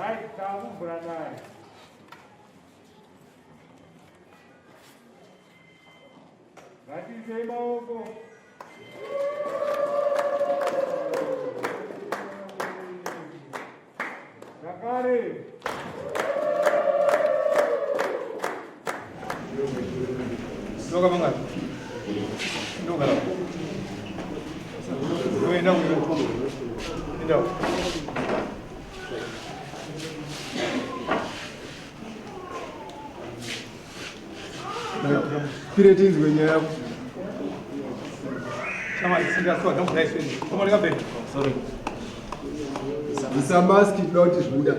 Right, takuvhura dare. Ngatiisei maoko. Zvakare. Ndoka mangani? Ndoka. Ndoenda kuyo. Enda. Pire tinzwe nyaya yako. Chama isinga so don't nice. Koma ndikabeni. Sorry. Isa maski toda kuti zvibuda.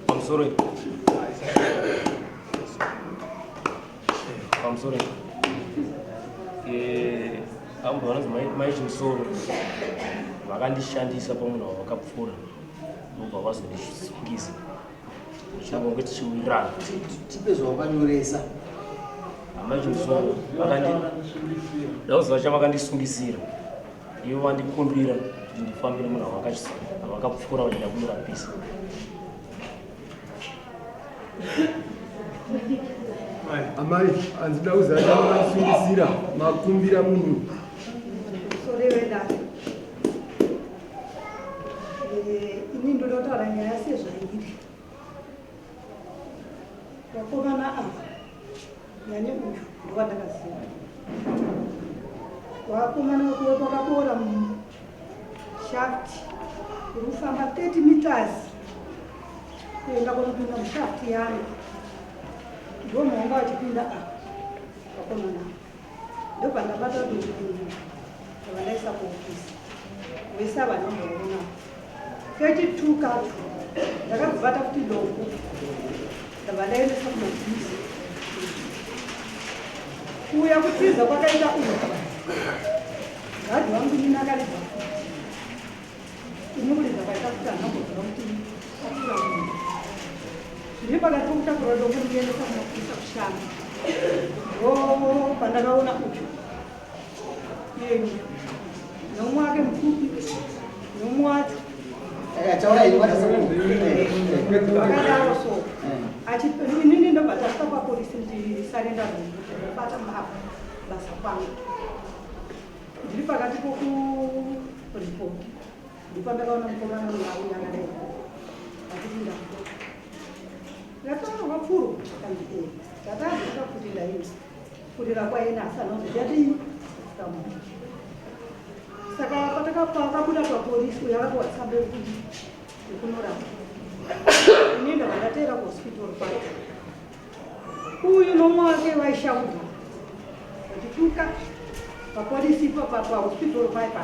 Pamusoro. Pamusoro. Eh, ambo vanonzi mai Chimusoro vakandishandisa pamunhu wavakapfuura ndobva vazondisungisa. Tichiramba tichiwirirana. Tipe zvawakanyoresa. Amai Chimusoro vakandi ndauziva chavakandisungisira. Ivo vandikumbira kuti ndifambire munhu avakapfuura vachida kumurapisa. Amai, handida kuziva chavakasungisira. Makumbira munhu. Sorry wedare. Eh, ini ndoda kutaura nyaya sezvairi. Vakomana ava nyanye uyu ndowandakaziva. Vakomana vakaboora mushaft iri kufamba 30 meters kuenda kunopinda mushaft yangu. Ndomawanga vachipinda apa vakomana ava. Ndobva ndabata kuti ndabva ndaisa kuofisi vese ava nomboona kechi2 kacho ndakabvata kuti dombo ndabva ndaendesa kumapurisa. Kuuya kutiza kwakaita uyu gadhi wangu inini akaridza futi inokuridza kwaita kuti anamboziva kuti apfuura munhu zviri pakati pokutakura dombo ndiendesa kumapurisa kushamba ndo pandakaona uyu iyeyu nomwe wake mupfupi nomwe wacho vakadaro so inini ndobva tasvika papolisi ndisarenda ndobata basa kwangu ndiri pakati pokuripoti ndipandakaona mukomana uyu auya akadai achiti ndakuda ndataura wapfuro kanzi e tatazoka kuti ndaii kurira kwaena asi anozoti kamunhu saka patakakabuda papolisi uyo akapiwa tsamba yekuti yekunorapa ini ndabva ndateera kuhospital kwacho uyu nomwe wake vaishaudha vachituka papolisi ipo pahospital paipa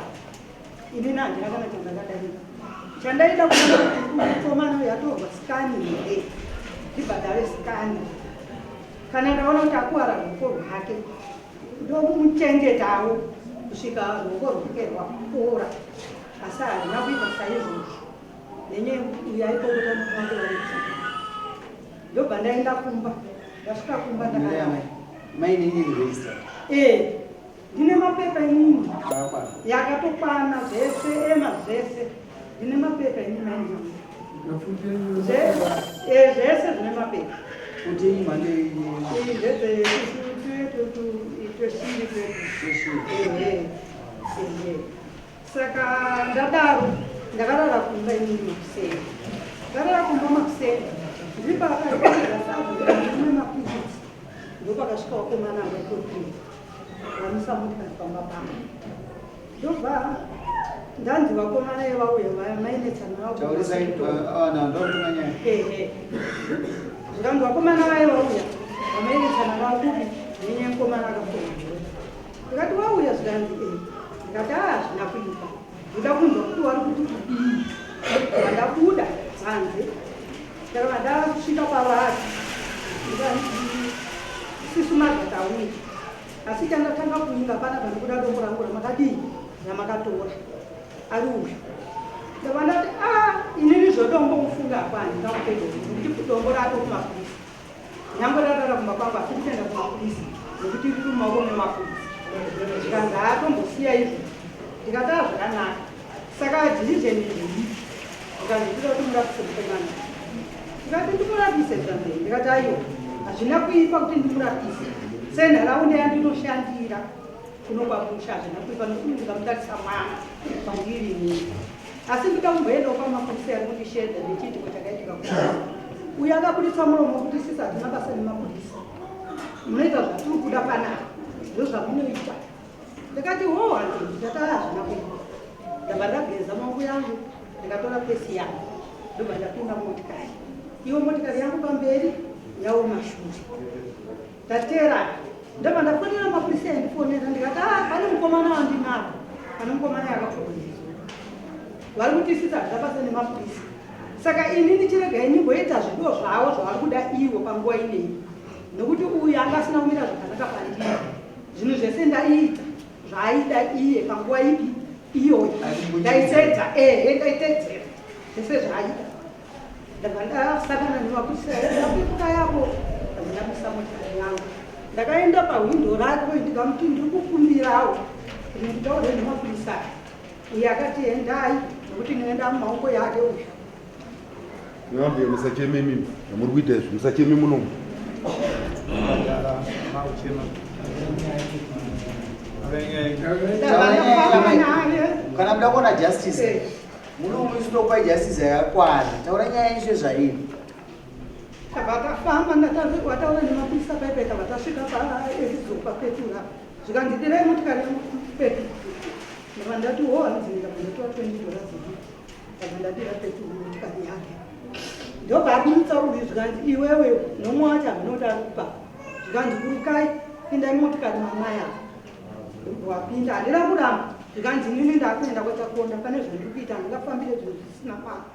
inini handina kana chandakadarika chandaida kuona kuti mukomana uyu atorwa scan here ndibhadhare scan kana ndaona kuti akuwara ruoko rwake ndomumuchengetawo kusvika ruoko rwake rwapora asi handina kuita saizvozvo nenyaya yekuti uyu aipopota murume wake varikutuka ndobva ndaenda kumba ndasvika kumba ndakarara Eh, ndine mapepa inini yakatokwana zvese ema zvese ndine mapepa inini maini zvese zvine mapepa Kuti mhando tweshiri twetu saka ndadaro ndakarara kumba inini makuseni ndarara kumba makuseni ndiri paakaaasadza mapiritsi ndopakasvika vakomana vaitopii vamisa motikari pamba pangu ndobva ndanzi vakomana vauya mainetsana ehe zvikanzi vakomana vaye vauya vamainetsana navo kupi nenyaya mukomana akapfura ndikati wauya zvikanzi e ndikati a hazvina kuipa ndoda kunzwa kuti wari kuti kudii vandabuda panze ndakabva ndasvika pavari sisu madhakauya asi chandatanga kuinga pana pandikuda dombo rangu ramakadii ramakatora ari uyu ndabva ndati a inini zvodombo mufunga apo handingakupe dombo nekuti dombo rato kumapurisa. Nyangwe rarara kumba kwangu asi kutoenda kumapurisa nekuti riri mumaoko memapurisa. Zvikanzi haatombosiya izvo. Ndikati ah zvakanaka. Saka decision iyi zvikanzi ndinoda kuti murapise mukomana. Ndikati ndimurapise zvambei. Ndikati aiwa hazvina kuipa kuti ndimurapise senharaunda yandinoshandira kuno kwamusha hazvina kuipa nokuti ndikamutarisa mwana kwandiri inini. Asi ndoda kumboendawo pamapurisa ari kundishedza nechiitiko chakaitika kuno. Uyo akabuditsa muromo kuti sisi hatina basa nemapurisa. Munoita zvatiri kuda panapa. Ndozvamunoita. Ndakati ho hanzi ndikati ah hazvina kuipa. Ndabva ndageza maoko yangu ndikatora pesi yangu ndobva ndapinda mumotikari. Iwo motikari yangu pamberi yawo mashure. Tateerana ndobva ndafonera mapurisa aindifonera ndikati ah pane mukomana wandinavo pane mukomana yakapfurwa nezuro vari kutisisa hazvina basa nemapurisa saka ini ndichiregai ndimboita zvido zvavo zvavari kuda ivo panguva ineyi nokuti uyu anga asina kumira zvakanaka pandiri zvinhu zvese ndaiita zvaaida iye panguva ipi iyoyo ndaitedza ehe ndaitedzera zvese zvaaida Ndabva ndasangana nemapurisa ndapepuka yavo ndabva ndamisa motikari yangu ndakaenda pahwindo rake ndikamuti ndiri kukumbirawo kuti nditaure nemapurisa aya uye akati endai nekuti ndinoenda mumaoko yake uyu Mbuya musacheme imimi zvamuri kuita izvi musacheme munomu. Madara mauchema. Ndabva ndafamba naye Kana muda kuona justice Eh. Muno musi tokupai justice yakakwana. Taura nyaya yenyu sezvairi. Tabva tafamba wataura nemapurisa paipai tabva tasvika paErizo papetura zvikanzi dirai motikari petu ndabva ndati ho hanzi ndabva ndatora 20 dollars ndabva ndadira petu motikari yake ndobva aburitsa uyu zvikanzi iwewe nomwe wacho hamuna kuti ari kupa zvikanzi burukai pindai motikari mamai apa Wapinda handina kuramba zvikanzi inini ndakuenda kwachakonda pane zvandiri kuita handingafambire zvinhu zvisina pano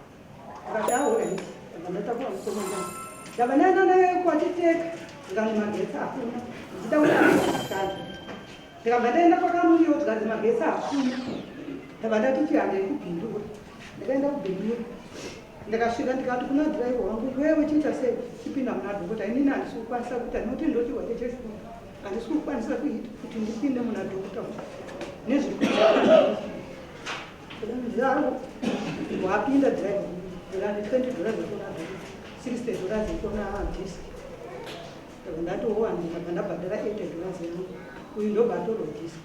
ndikati aorit ndabva ndatakura mukomana ndabva ndaenda naye kwachiteka zvikanzi magetsi hakuna ndichida kuaakadzi ndikabva ndaenda kwakamuriwo zvikanzi magetsi hakuna ndabva ndati chihandei kubhindura ndakaenda kubhindura ndakasvika ndikati kuna dhiraivha wangu iwewe chiita sei chipinda muna dhokota inini handisi kukwanisa kuita nokuti ndochirwere cheshuga handisi kukwanisa kuita kuti ndipinde muna dhokota nezviri kuitanzaro wapinda dhiraivha ndikati 20 dollars yekona dhokota 60 dollars yekona disk ndabva ndatowana ndabva ndabhadhara 80 dollars yangu uyu ndobva atorwa disk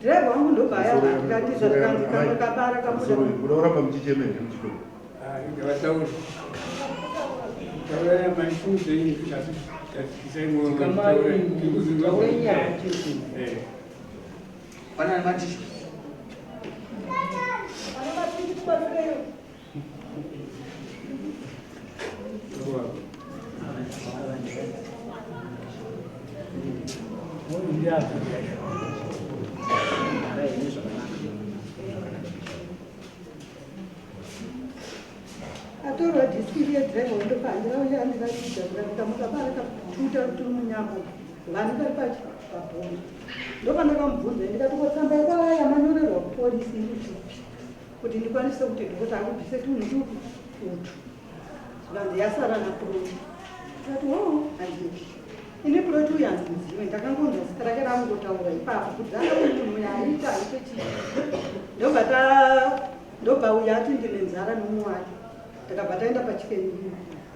Driver wangu ndobva ayabatiratidza zvikanzi kamwe kabara kabuda. Kuda kuramba muchichema here muchikoro? Ngavataure. Taurai maishuze tasai mwoyo. Taure nyaya chete. Pana matishu. Pana matishu kubatsireyo. Atorwa dhiski riye driver wandopandira uye andiratidza kuratidza mukabara katuta turi munyama vanhu vari pachi pabhona ndopandakamubvunza ndikati ko tsamba yakauya yamanyorerwa kupolisi iri kupi kuti ndikwanise kuti dhokota akubvise tunhu tupi utu zvikanzi yasara naproti ndikati ho handii ini proti uyu handimuzive ndakangonzwa zita rake raangotaura ipapo kuti anga munhu uyu aita aite chii ndobva ta ndobva uyu ati ndine nzara nomumwe wake ndakabva taenda pachicken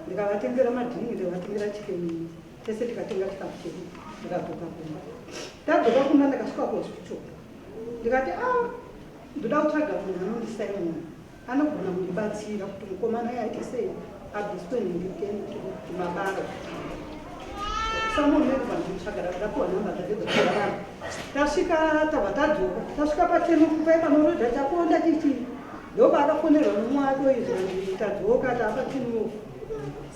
ndikavatengera madhiringi ndikavatengera chicken tese tikatenga chikafu chedu ndikadzoka kumba tadzoka kumba ndakasvika kuhospital ndikati a ah, Ndoda kutsvaga munhu anonzi Simon anogona kundibatsira kuti mukomana aite sei abviswe nhingikeni mabara. Simon wedu vandimutsvaga ndapuwa nhamba dzake dzekuvarana. Tasvika tabva tadzoka tasvika patenofu paye panorodha chakonda chichi ndopaakafonerwa nomumwe wake uyu zvikanzi tadzoka tava patenofu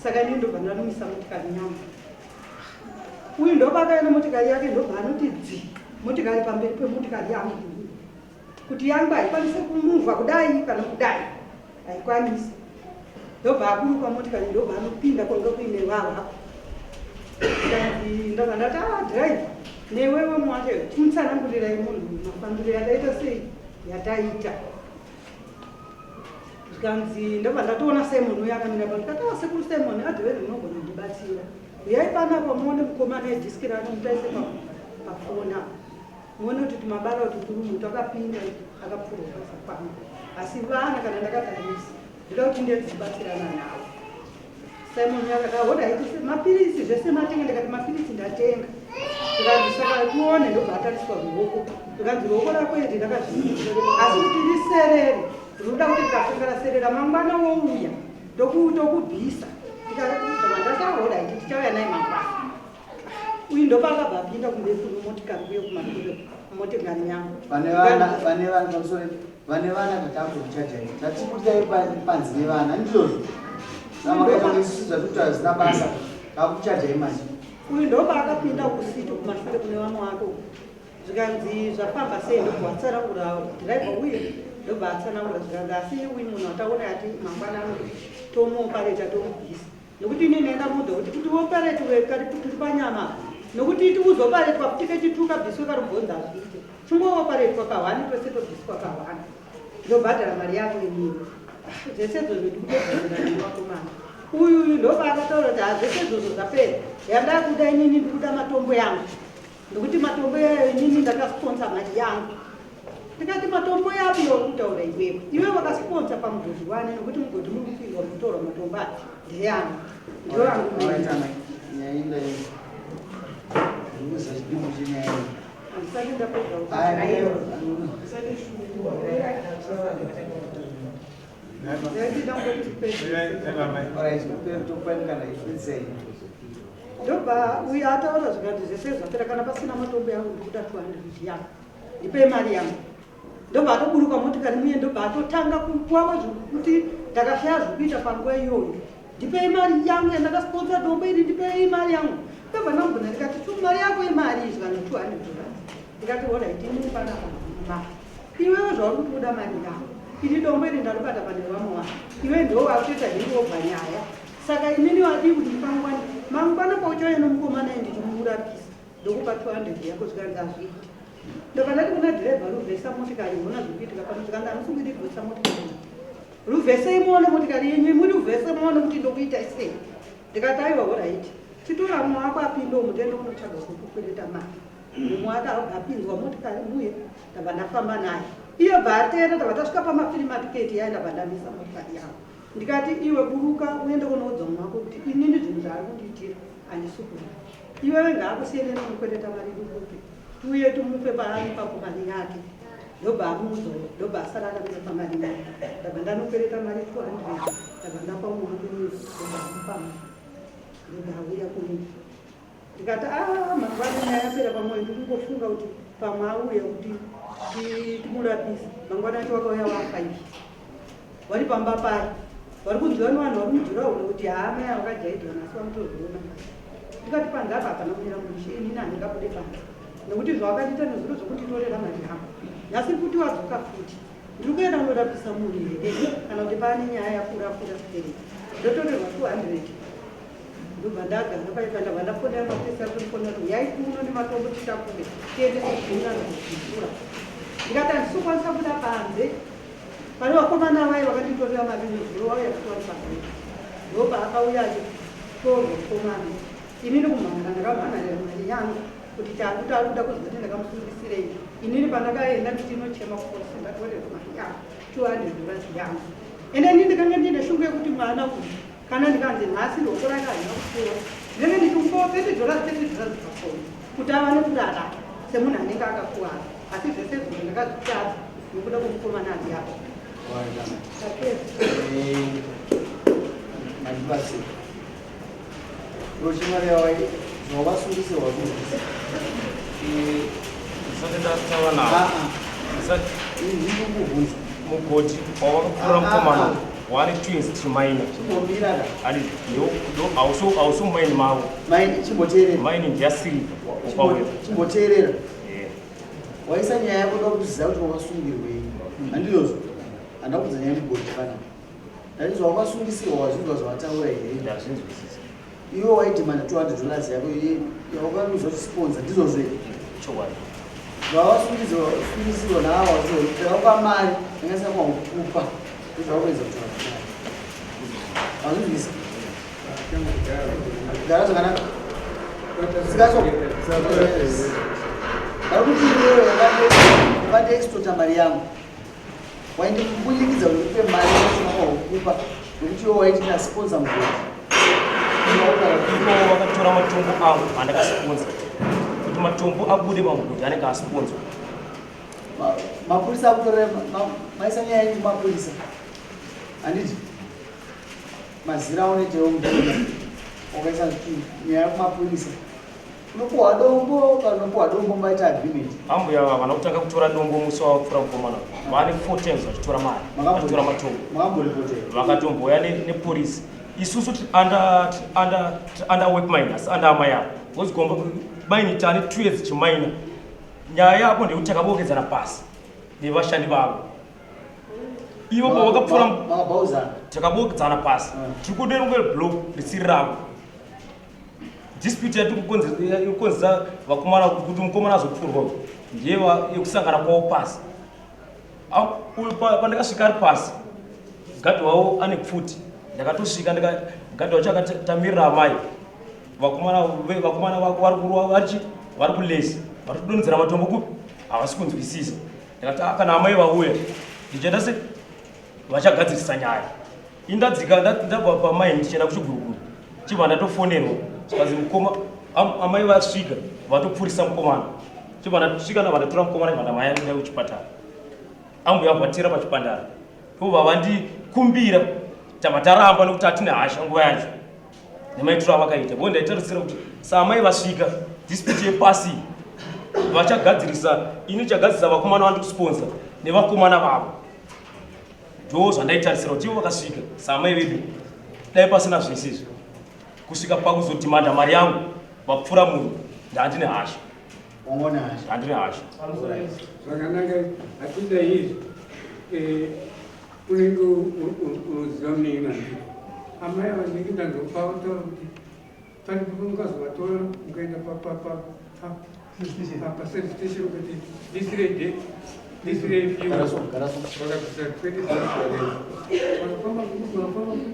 saka ini ndobva ndanomisa motikari nyama uyu ndopaakauya nemotikari yake ndobva anoti dzi motikari pamberi pemotikari yangu kuti yangu haikwanise kumuvha kudai kana kudai haikwanisi ndobva aburuka motikari ndobva anopinda kwanga kuine vava ndabva ndati ah drive newewe mwacho chimutsanangurirai munhu mafambiro yataita sei yataita zvikanzi ndobva ndatoona simon uyo akamira pa ndikati ah sekuru simon adhiveri munogona kundibatsira Ndichibatsira. Uyai panapa muone mukomana edhiski ranomutaise pafoni apa. Muone kuti tumabara utu turumu twakapinda akapfurwa basa kwangu. Asi vana kana ndakatarisa ndoda kuti ndiye tichibatsirana navo. Simon akati ahoda haiti mapirisi zvese matenga ndikati mapirisi ndatenga. Tikanzi saka tione ndobva atariswa ruoko. Tikanzi ruoko rako iri rakazviita asi kuti riserere rinoda kuti rikafanga raserera mangwana wouya ndokubvisa. Tikati ndatahoda haiti tichauya naye mangwana. Uyu ndopaakabva apinda kumberi kune motikari kuye kumashure motikari yangu. Vane vana, vane vana, pamusoro vane vana tatakuchaja tatibudirai panzi nevana ndizvozvo. Samakaita kunge isusu zvatikuti hazvina basa takuchajai manje. Uyu ndopaakapinda kusito kumashure kune vamwe wake uku. Zvikanzi zvafamba sei ndobva watsanangura dhiraivha uye ndobva atsanangura zvikanzi asi uyu munhu wataona ati mangwana anoti tomuopareta tomubvisa. Nokuti ini ndamuudza kuti kuti uoparetwe kari tiri panyama nokuti iti uzoparetwa futi kechituka bviswe kari bvonza hazviite chingooparetwa kahwani twese tobviswa kahwani ndobhadhara mari yako inini zvese izvozvo ndikutobhadhara nevakomana uyu uyu ndopaakataura kuti hazvese izvozvo zvapera yandakuda inini ndikuda matombo yangu Nokuti matombo yayo inini ndakasponsa mari yangu. Ndikati matombo yapi yauri kutaura iwewe? Iwe wakasponsa pamugodhi wani nokuti mugodhi muri kupindwa mutorwa matombo aya ndeyani? Ndiyo yangu. Handisati ndapedza. Ndobva uyo ataura zvikati zvese zvapera kana pasina matombo yangu ndikuda 200 yangu ndipei mari yangu ndobva atoburuka motikari muye ndobva atotanga kukwava zvekuti ndakashaya zvekuita panguva iyoyo ndipei mari yangu yandakasponsa dombo iri ndipei mari yangu ndobva ndamubvunza ndikati tu mari yako yemari izvi vanhu 200 dollars ndikati horaiti inini panapa mari Iwewe zvauri kuti uda mari yako ini dombo iri ndaribata pane vamwe vanhu iwe ndiwo wakutoita hangover nyaya saka inini wadii kuti ndipangwani mangwana pauchauya nomukomana iye ndichimurapisa ndokupa 200 yako zvikanzi hazviiti ndobva ndati kuna dhiraivha ruvhesa motikari hona zviri kuitika pano zvikanzi hamusi kuitirwesa motikari ruvhesei muone motikari yenyu muruvhese muone kuti ndokuita sei ndikati aiwa horaiti chitora mumwe wako apinde umu tiende kunotsvaga kwekukwereta mari Mumwe wake apinzwa motikari muye ndabva ndafamba naye iye bva atera ndabva tasvika pamafirimatiketi yaye ndabva ndamisa motikari yangu ndikati iwe buruka uende kunoudza mumwe wako kuti inini zvinhu zvaari kundiitira handisi kuda iwewe ngaakusiyene nomukwereta mari ndikupe tiuye timupe paari papo mari yake ndobva amuudza ndobva asara akamira pamari yake ndabva ndanokwereta mari 200 ndabva ndapa mumwe wake ndobva amupa mari ndobva auya kuno Ndikati ah mangwana nyaya yapera pamwoyo ndikungofunga kuti pamwe auya kuti timurapise. Mangwana acho wakauya wafa izvi. Vari pamba paye. Vari kunzwa nevanhu vari mujuraho kuti haa mai ava vakajaidzwa nhasi vanotozviona. Ndikati panze apa hapana kumira mushe inini handingabude panze. Nekuti zvawakatiita nezuro zvekutitorera mari yangu. Nhasi futi wadzoka futi. Ndiri kuenda kunorapisa munhu here kana kuti pane nyaya yakura kura sei. Ndotorerwa 200. Ndobva ndagara paipa ndabva ndafonera mapurisa kufonera kuti uyai kuno nematombo titakure tiendese kugungano kuchikura. Ndikati handisi kukwanisa kubuda panze pane vakomana vaye vakanditorera mari nezuro vauya kuti vari panze. Ndopaakauya achitorwa mukomana inini kumhan'ara ndakamhan'arira mari yangu kuti chakuti ari kuda kuzwa kuti ndakamusungisirei inini pandakaenda ndichinochema kupolisi ndatorerwa mari yangu 200 dollars yangu ende ini ndikanga ndine shungu yekuti mwana uyu Kana ndikanzi nhasi ruoko rake harina kupfuura, ndinenge ndichimupawo 30 dollars 30 dollars pafoni kuti awane kurarama semunhu anenge akakuvara. Asi zvese izvozvo ndakazvitadza nekuda kwemukomana ari apo. Mandibatsira. Rochimari yawai zvawakasungisirwa kunzwisa. Ndisati ndataura navo. Ah, ah. Ndisati Ndikukubvunza. mugoti wawakapfuura mukomana wani twins tichimaina. Chimbomira ka. Ani ndo hausi hausi mumaini mavo. Maini chimboteerera. Maini ndiyasiripa upauya. Chimboteerera. Eh. Waisa nyaya yako ndoda kuziva kuti wakasungirwei. Handizvozvo. Handina kubvunza nyaya yemugoti panapa. Ndati zvawakasungisirwa wazvinzwa zvawataura here? Ndazvinzwisisa. Iwe waidhimanda 200 dollars yako yawakaruza kusponsor ndizvozvo here? Chokwadi. Zvawakasungisirwa nawo wazvikupa mari yanga isina kukupa ndozvawakuedza kutaura kudai. Wazvinzwisa? Gara zvakanaka. Sikaso. Vari kuti iwewe wakandextorta mari yangu. Waindimbunyikidza kuti ndipe mari yasina kwakukupa nekuti iwe waiti ndasponsor mugoti. Ivo vakatora matombo angu andakasponza kuti matombo abude pamugodhi anenge asponzwa. Mapurisa akutorera maisa nyaya yenyu kumapurisa. Handiti? Mazira unoitewo mupurisa. Wakaisa nyaya kumapurisa. Unopuhwa dombo kana unopuhwa dombo maita agreement. Ambuya ava havana kutanga kutora dombo musi wavapfuura mukomana uyu. Vane four times vachitora mari, vachitora matombo. Makamboripotera. Vakatombouya nepolice. Isusu tiri under tiri under tiri under work mine asi under amai ava. Because gomba mine tane 2 years tichimaina. Nyaya yako ndeyekuti takabokedzana pasi nevashandi vavo. Ivo pavakapfuura Makabhauzana. Takabokedzana pasi. Tiri kuda rimwe block risiri ravo. Dispute yatiri kukonzesa vakomana kuti mukomana azopfurwa uyu ndiye yekusangana kwavo pasi. Uyu pandakasvika ari pasi, gadhi wavo ane pfuti. Ndakatosvika gadhi wacho akatamirira amai. Vakomana vakomana vari kurwa vari kulezi, vari kudonhedzera matombo kupi? Havasi kunzwisisa. Ndakati kana amai vauya ndichaita se vachagadzirisa nyaya. Indadzika ndabva pamai ndichienda kuchiguruguru. Chibva ndatofonerwa zvikanzi mukoma amai vasvika vatopfurisa mukomana. Chibva ndasvika ndabva ndatora mukomana ndibva ndamhanya kuenda kuchipatara. Ambuya vatira pachipatara. Ndobva vandikumbira tabva taramba nekuti hatine hasha nguva yacho. Nemaitiro avakaita. Bo ndaitarisira kuti saamai vasvika dispute yepasi vachagadzirisa ini chagadzirisa vakomana vandiri kusponsor nevakomana vavo. Ndo zvandaitarisira kuti ivo vakasvika saamai vedu dai pasina zvese izvi kusvika pakuzodhimanda mari yangu vapfura munhu ndandine hasha. Wangona hasha. Ndandine hasha. Zvakanaka hatida izvi. Unenge unoziva munenge nandii. Amai ava ndinenge ndanzopava taura kuti pane pamukazovatora mukaenda paservice station ukati ndisirei ndisirei fuel. Garaso, garaso. Vakabvisa 20,000. Vakafamba futi, vakafamba futi.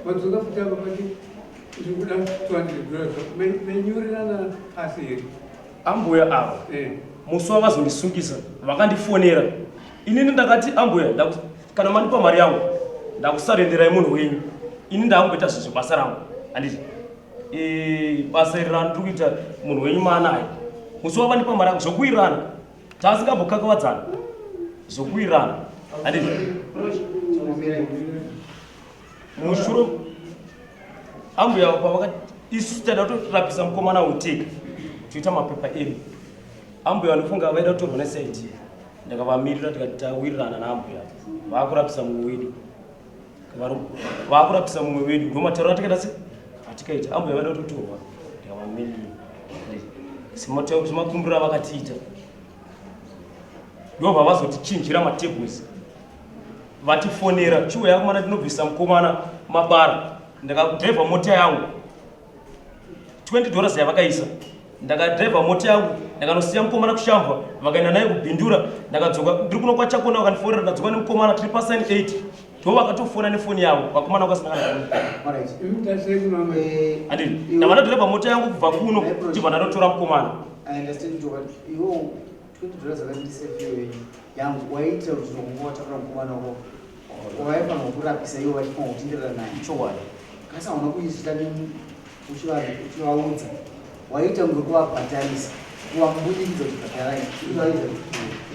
Vadzoka futi apa vati ndiri kuda $200. Menyorerana pasi here? Ambuya ava musi wavazondisungisa vakandifonera. Inini ndakati ambuya kana mandipa mari yangu ndakusarenderai munhu wenyu. Ini ndakungoita zvinhu zvebasa rangu. Handiti? Basa iri randiri kuita munhu wenyu maanaye. Musi wavandipa mari yangu zvokuirana. Tasingambokakavadzana. Zvokuirana. Handiti? Mushure ambuya pavakati isusu taida kutorapisa mukomana uteka toita mapepa edu. Ambuya vanofunga vaida kutorwa neCID. Ndakavamirira tikati tawirirana naambuya vakurapisa mumwe wedu. Vakurapisa mumwe wedu ndomatauro atikaita se atikaita ambuya vaida kutotorwa ndikavamirira. Semakumbiro avakatiita ndobva vazotichinjira matables vatifonera chiuya yakomana tinobvisa mukomana mabara. Ndakadhiraivha mota yangu $20 yavakaisa. Ndakadhiraivha mota yangu ndakanosiya mukomana kuShamva vakaenda naye kuBindura. Ndakadzoka ndiri kuno kwaChakona vakandifonera ndadzoka nemukomana tiri pasign 8 ndo vakatofona nefoni yavo vakomana vakasina kana foni. Handiti ndabva ndadhiraivha mota yangu kubva kuno chibva ndanotora mukomana. I understand what iwo $20 akandisefio yangu waiitira kuti zvokunga watakura mukomana wako waifanirwa kurapisa iwo vachifanirwa kutenderera naye. Chokwadi. Kasi hauna kuizvita uchivaudza waiita kunge kuvabhadharisa kuvambunyikidza kuti bhadharai.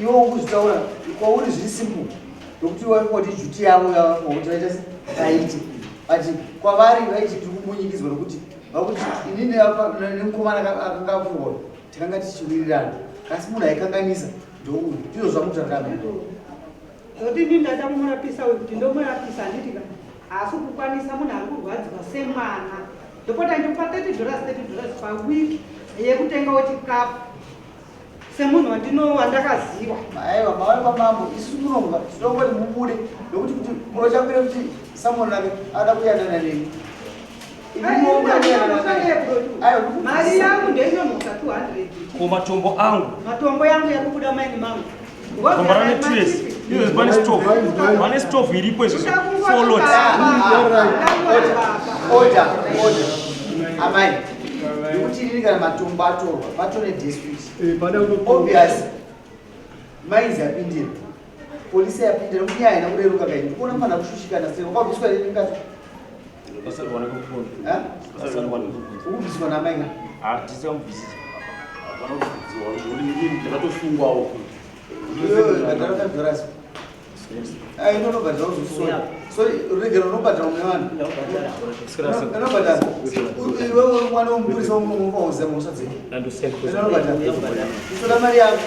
Iwo ukuzvitaura kwauri zviri simple nokuti waifunga kuti duty yavo yavafunga kuti vaita vaite but kwavari vaiti tiri kumbunyikidzwa nokuti vakuti inini nemukomana akanga apfurwa takanga tichiwirirana kasi munhu aikanganisa ndouyu ndizvo zvamutaura. Zoti ini ndada kumurapisa uyu kuti ndomurapisa handiti ka haasi kukwanisa munhu ari kurwadziwa semwana ndopota ndimupa $30 $30 paweek yekutengawo chikafu semunhu wandakaziva. Aiwa mauya kwamambo isu munomba tinongoti mubude nokuti kuti munochambire kuti someone ake ada kuyanana neni. Mari yangu ndeinomhuka 200. Ko matombo angu? Matombo yangu yakubuda maini mangu. Gomba rane 2 years. Izvo pane stove. Pane stove iripo izvozvo. 4 lots. Order, order. Amai, nekuti inini kana matombo atorwa patone dispute. Eh, pada kutotonga. Obvious. Maizi yapindira. Polisi yapindira kuti nyaya haina kureruka kai. Ndikuona mfana kushushikana sei. Wakabviswa nini mukadzi? Ndakasarwa nekuponda. Ha? Ndakasarwa nekuponda. Ukubviswa namai ka? Ah, tisamubvisisa. Hapana kubvisiwa, nekuti ndakatosungwawo futi. Iwewe bhadhara $5. Ah, ino unobhadhara uzosori. Sorry, regera unobhadhara umwe vanhu. Unobhadhara. Iwewe mwana womupurisa unomupa mhosva dzei. Unobhadhara. Usoda mari yako.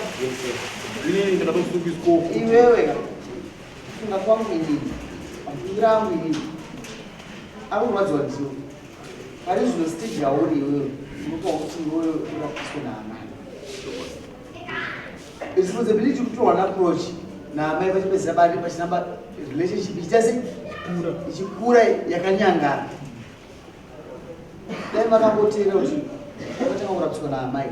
Inini ndakatosungiswawo futi. Iwewe ka. Kufunga kwangu inini. Mafungira angu inini. Akurwadziwa ndiwe. Pari zvino stage yauri iwewe. Unopa kuti iwewe urapiswe naamai. Responsibility kutorwa naapproach naamai vachipedzisa bari vachinamba relationship ichiita sei? Ichikura yakanyangara. Dai makangoteera kuti vakatanga kurapiswa naamai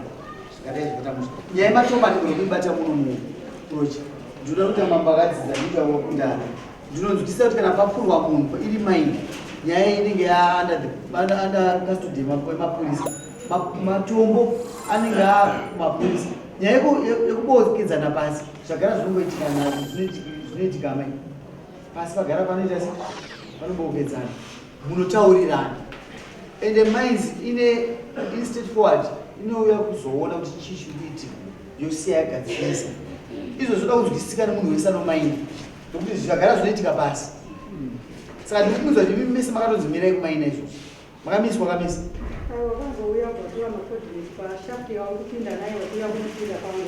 zvikadai zvikaita musha. Nyaya yematombo andigona kuibata muno muapproach. Ndinoda kuti mambo akadzidza ndinoita wakundana. Ndinonzwisisa kuti kana papfurwa munhu iri maini nyaya inenge ya under the custody yemapurisa. Matombo anenge akumapurisa. Nyaya yekubokedzana pasi zvagara zvinongoitika zvinoitika amai. Pasi pagara panoita se panobokedzana. Munotaurirana. Ende mines ine iri straightforward inouya kuzoona kuti chii chiri kuitika yosiya yagadzirisa. Izvo zvoda kunzwisisika nemunhu wese anomaina. Nokuti zvagara zvinoitika pasi. Saka ndiri kuti imi mese makatonzi mirai kumaina izvozvo. Makamiswa kamisa. Aiwa, vakazouya vatora macoordinates pashaft yavo kupinda nayo vachiuya kunopinda pamwe.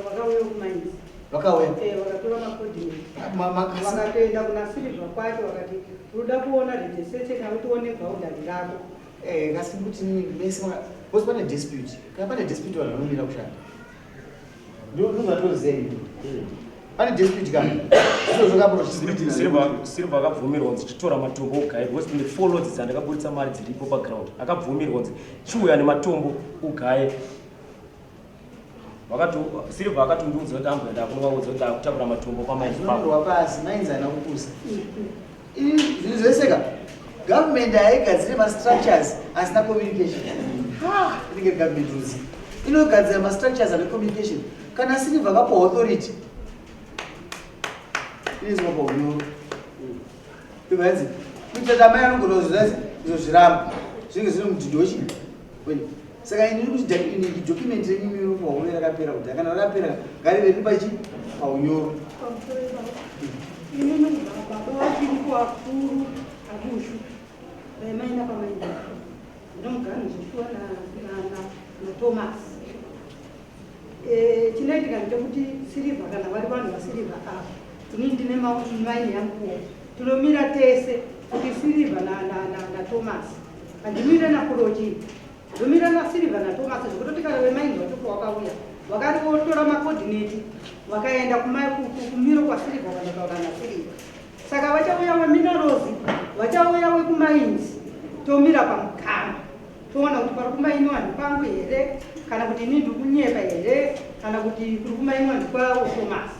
Vakauya kumainzi. Vakauya. Eh, vakatora macoordinates. Vakatoenda kuna Silver kwacho vakati tinoda kuona registration yako tione boundary rako. Eh, kasi kuti mese because pane dispute. Kana pane dispute vanhu vanomira kushanda. Ndozvatoziva ini. Pane dispute kana. Izvozvo kaproach. Silver akabvumirwa kunzi chitora matombo ugaye because ndine four loads dzandakaburitsa mari dziripo paground. Akabvumirwa kunzi chiuya nematombo ugaye. Vakati Silver akatondiudza kuti amboenda kunovaudza kuti ndakutakura matombo pamaini papo. Zvinonyorwa pasi, mines haina kupusa. Zvinhu zvese ka. Government haigadzire ma-structures asina communication. Ha, inenge government ruzi. Inogadzira ma-structures ane communication. Kana Silver akapuwa authority, inoiswa paunyoro. Ivanzi, kuitira kuti amai anogona kuzozviramba. Zvinenge zviri mudhindo wechii? Wenyu. Saka ini ndiri kuti document renyu inofanirwa kuve rakapera kudhaya. Kana rakapera, ngarive riri pachi paunyoro. Inini baba vachiri kuvakuru abushu vaimaina pamaina ndomugano Joshua naThomas. Chinoitika ndechekuti Silver kana vari vanhu vaSilver ava, inini ndine maini yanguwo, tinomira tese kuti Silver naThomas. Handimire naKurochi, ndomira naSilver naThomas zvekutoti kana vemaini vacho pavakauya vakati votora macoordinate vakaenda kumiro kwaSilver vanotaura naSilver. Saka vachauya veminerals, vachauya vekumainzi, tomira pamukama toona kuti pari kumainwa ndipangu here kana kuti ini ndiri kunyepa here kana kuti kuri kumainwa ndikwawo Thomas.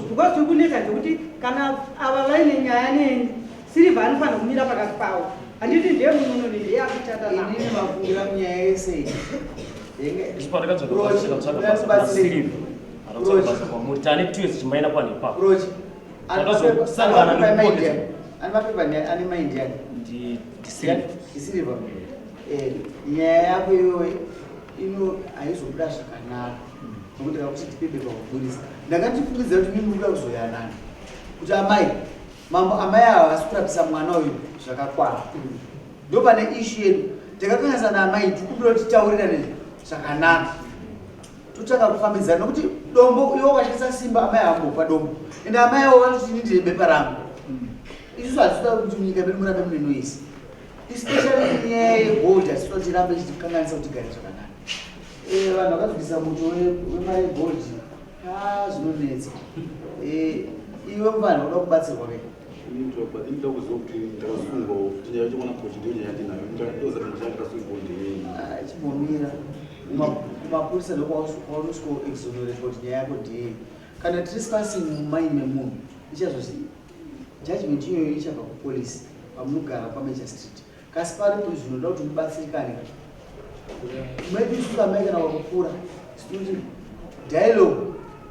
Because tiri kunetsa ndekuti kana ava vaine nyaya neni, Silver anofanira kumira pakati pavo. Handiti ndiye munhu ndiye akuchata navo. Inini mafungira munyaya yese iyi. Isu pandakatsvaga basa, ndakatsvaga basa kuna Silver. Ndakatsvaga basa kwamuri. Tane 2 years tichimaina panhu ipapo. Rochi. Takazosangana nekupokedzana. Ane mapepa ane mind yani. Ndi Silver. Silver. Eh, nyaya yako iyoyo ino haizobuda zvakanaka. Nokuti ndakakuti tipe bepa kupurisa. Ndakatifungidzira kuti mimi mukuda kuzoyanana. Kuti amai, mambo amai ava havasi kurapisa mwana uyu zvakakwana. Ndo pane issue yedu. Takakanganisa naamai tikumbira kuti titaurirane zvakanaka. Totanga kufambidzana nokuti dombo iwe ukashandisa simba amai havambopa dombo. Ende amai avo vanoti ini ndine bepa rangu. Isusu hatitoda kuti munyika medu murambe mune noise. Especially nyaya yegold hatitoda kuti irambe ichitikanganisa kuti tigare zvakanaka. Vanhu vakazobvisa muto wemari yegold, zvinonetsa. Iwe muvanhu unoda kubatsirwa ke? Ini ndinoda kuziva kuti ndakasungwawo futi nyaya yacho mwana kochi ndiyo nyaya yandinayo. Ndinoziva kuti nyaya ndakasungwawo ndeyei. Chimbomira. Kumapurisa ndokwaunosvika exonerate kuti nyaya yako ndeyei. Kana trespassing mumaini memunhu ichazozi judgment iyoyo ichabva kupolisi pamunogara kwaMajor Street. Kasi paripo zvinoda kuti mubatsirikane ka. Maybe isusu amai kana wakukura tinoti dialogue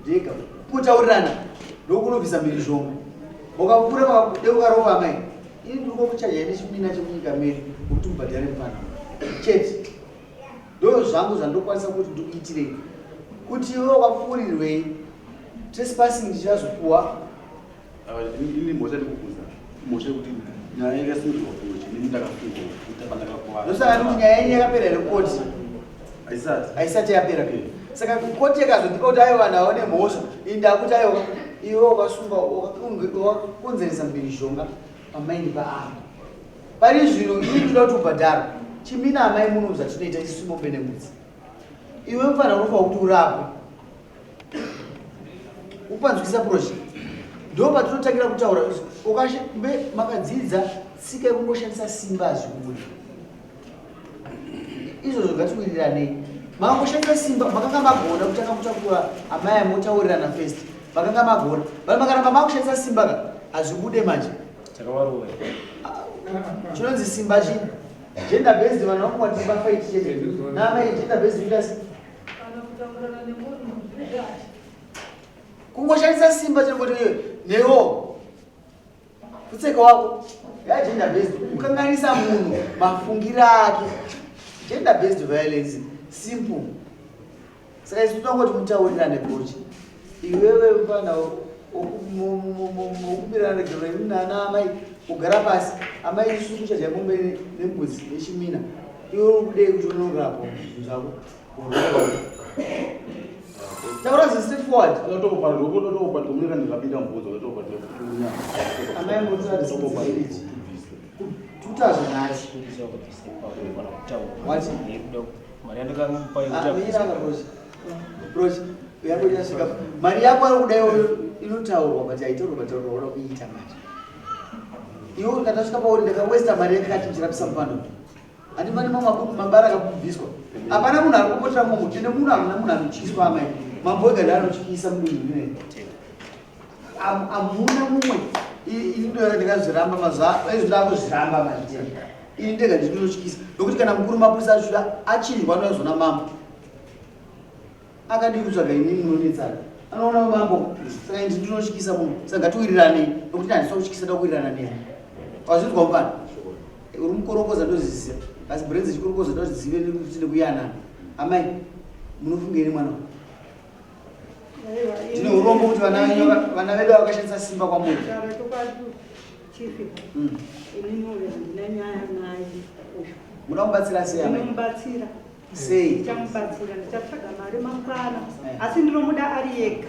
ndega kutaurirana ndokunobvisa mhirizhonga. Wakakura vakakude ukarova amai. Ini ndiri kuchaja nechimina chemunyika medu kuti mubhadhare mufana. Chete. Ndo zvangu zvandokwanisa kuti ndikuitirei. Kuti iwe wakapfuurirwei trespassing ndichazopuwa. Ini mhosva ndikukuza mhosva yekuti nyaya yakasungirwa kuchi ini ndakafungwa kuti pandakakuvara. Ndosaka ndikuti nyaya yenyu yakapera here kukoti? Haisati. Haisati yapera. Saka kukoti yakazondipa kuti aiwa vanhu aone mhosva. Ini ndakuti aiwa iwe wakasunga wakakonzeresa mhirizhonga pamaini paako. Pari zvino ini ndinoda kuti ubhadharwe. Chimina amai muno zvatinoita isu mombe nembudzi. Iwe mfana unofanira kuti urapwe. Upanzwisa project. Ndo patinotangira kutaura ukashe mbe makadzidza tsika yekungoshandisa simba hazvibude. Izvozvo ngatiwiriranei. Makangoshandisa simba makanga magona kutanga kutakura amai amotaurirana first. Makanga magona. But makaramba makushandisa simba ka hazvibude manje. Takavarova. Chinonzi simba chii? Gender based vanhu vanongoti vafight chete. Naamai gender based inoita sei? Kana kutaurirana nemunhu zvezvacho. Kungoshandisa simba chete kuti iwe newo kutseka wako ya gender based kukanganisa munhu mafungiro ake. Gender based violence simple. Saka isu tinongoti mutaurirane coach. Iwewe mfana wokumbirana regero imi nana amai kugara pasi amai isu kuchaja mombe nembudzi nechimina iwe uri kudei kuti unorapwa zvinhu zvako taura zviri straight forward. Amai munotora responsibility tuta zvenhasi. What? Mari yandakamupa Ah, mira ka Roshi. Roshi, yako ichasvika. Mari yako ari kuda iyoyo inotaurwa but haitaurwi but taurwa uda kuiita manje. Iwe ukatasvika pauri ndakawesta mari yakati ndichirapisa mupando. Handi pane mamwe mabara akabviswa. Hapana munhu ari kupotera mumwe tine munhu hamuna munhu anotyiswa amai. Mambo ega ndiye anotyisa mudunhu rineri. Hamuna mumwe. Ini ndo ndakazviramba mazuva ezvo ndakuzviramba manje. Ini ndega ndinotyisa nokuti kana mukuru mapurisa achiuya achinjwa anozona mambo. Akadii kutsvaga inini munonetsana. Anoona mambo saka ini ndinotyisa munhu. Saka ngatiwiriranei nokuti handisi kutyisa ndakuwirirana newe. Wazvinzwa mufana? Uri mukorokoza ndozviziva. Asi brenzi chikorokoza ndozvizive nekuti nekuyanana. Amai munofungei nemwana uyu? Ndine urombo kuti vana vedu vakashandisa simba kwamuri. Taura chokwadi chief. Inini uyu handina nyaya naye uyu. Munoda kumubatsira sei amai? Ndinomubatsira. Sei? Ndichamubatsira, ndichatsvaga mari mangwana. Asi ndinomuda ari ega.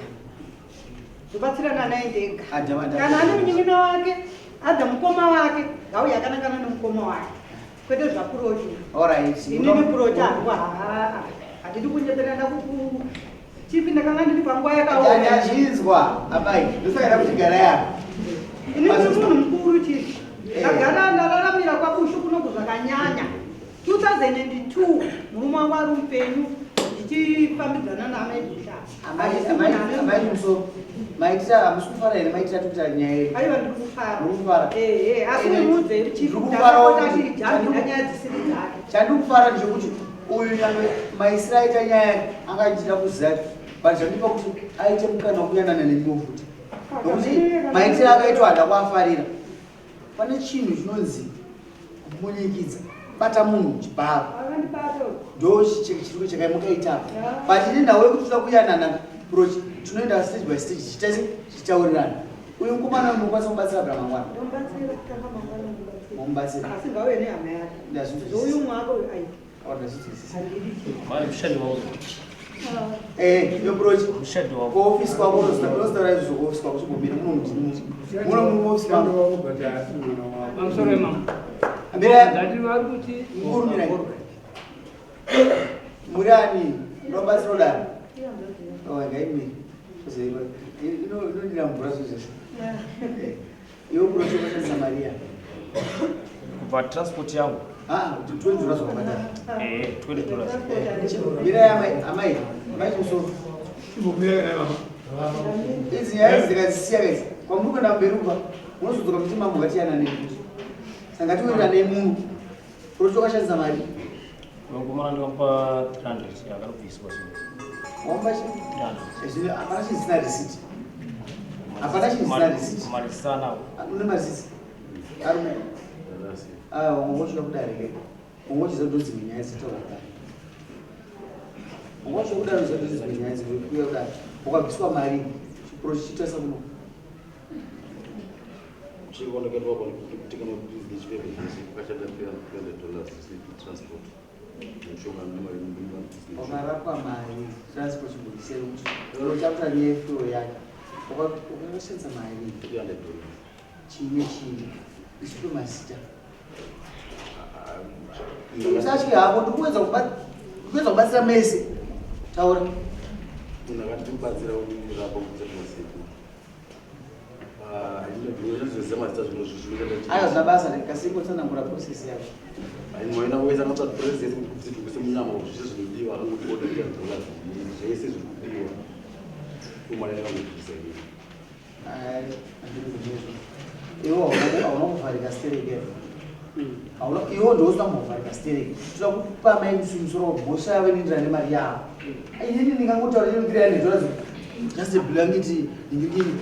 Ndobatsirana naye ndega. Adam, Adam. Kana ane munin'ina wake, ada mukoma wake, ngauye akanangana nemukoma wake. Kwete zvapurochi. All right. Inini purochi hangu haa. Handidi kunyeperana kuku. Chief ndakanga ndiri panguva yakaoma. Ndazvinzwa amai. Ndosaka ndakuti garai apa. Ini ndiri munhu mukuru chief. Ndagara ndararamira kwaBushu kunoku zvakanyanya. 2002 murume wangu ari mupenyu ndichifambidzana naamai Busha. Amai Musoro, maitira hamusi kufara here maitira tikuita nyaya yedu? Aiwa ndiri kufara. Muri kufara? Ehe, asi muudze chief Ndiri kufarawo ndakapota kuti- achijambira nyaya dzisiri dzake. Chandiri kufara ndechekuti uyu nyangwe maisiro aita nyaya yake anga achida kuziva but zvandipa kuti aite mukana wekuyanana nemiwo futi nokuti maitiro akaitwa handa kuafarira. Pane chinhu chinonzi kumbunyikidza bata munhu chibharo ndo chiriko chakaimukaita apa but ine nhau yekuti toda kuyanana prochi tinoenda stage by stage tichitaise tichitaurirana. Uyu mukomana unokwanisa kubatsira bra mangwana momubatsira asi ngauye nehama yake Ndazvinzwisisa. zouyu mwako uyu aiti Mari mushandi wangu. Eh, yo prochi Mushandi wangu. kuofisi kwako unozotaura izvo kuofisi kwako chigomira muno mudini muno muofisi Mushando kwako wako but haasi mwana wako. Pamusoro imamo. Mira. Ngati vari kuti Mukuru mirai. Muri ani unobatsira udaro Oh, ngaimire. Uzoiva. Inodira mvura zvinhu zvese. Iwe prochi unoshandisa mari ya Kubva transport yangu. Ah, 20 dollars wakabhadhara. 20 dollars. Mirai amai, amai, amai musoro. Chimbomira kana mama. Idzi nyaya idzi dzikadzisiya idzi. Kwamuri kuenda mberi uko, munozodzoka muchiti mambo ngatiyana nemi. Saka ngatiwirirane munhu. Prochi wakashandisa mari? Mukomana ndikamupa 300 akatobviswa zvinhu. Wamupa chi? 300. Hapana chisina receipt. Hapana chisina receipt. Marisiti anawo. Une marisiti? Arume. Ah, wangochida kudarike. Wangochida kuti dzimwe nyaya dzitaura kudai. Wangochida kudaro zoti dzimwe nyaya dzikuya kudai. Wakabviswa mari. Chipuro chichiita sakuno. Chirikuonekera kutenga mapiritsi nechipfeko zvese kwakashanda $300 transport nemishonga nemari mapiritsi. Wakarapwa mari transport chimbobvisei kuti uchakuta nefuyo yake. Wakashandisa mari. $300. Chii nechii. Isipe mazita. Usatye hako ndikuedza kubatsira mese. Taura. Munhu akati kubatsira kurapa kutsvaga Aya zvina basa kasi kutsanangura process yacho. Moenda kuisa notsvaga president kuti tikuise munyama zvese zvinodiwa akangoti order $300 zvese zviri kudiwa. Umwana akangobvisa iye. Ai, handiri kuzvizwa. Iwe hauna kuvharika stereki here? Hauna iwe ndiwe usina kumbovharika stereki. Toda kupa mai musoro mhosva yavo inoenderana nemari yavo. Inini ndingangotaura chero $300 just a blanket ndingidini.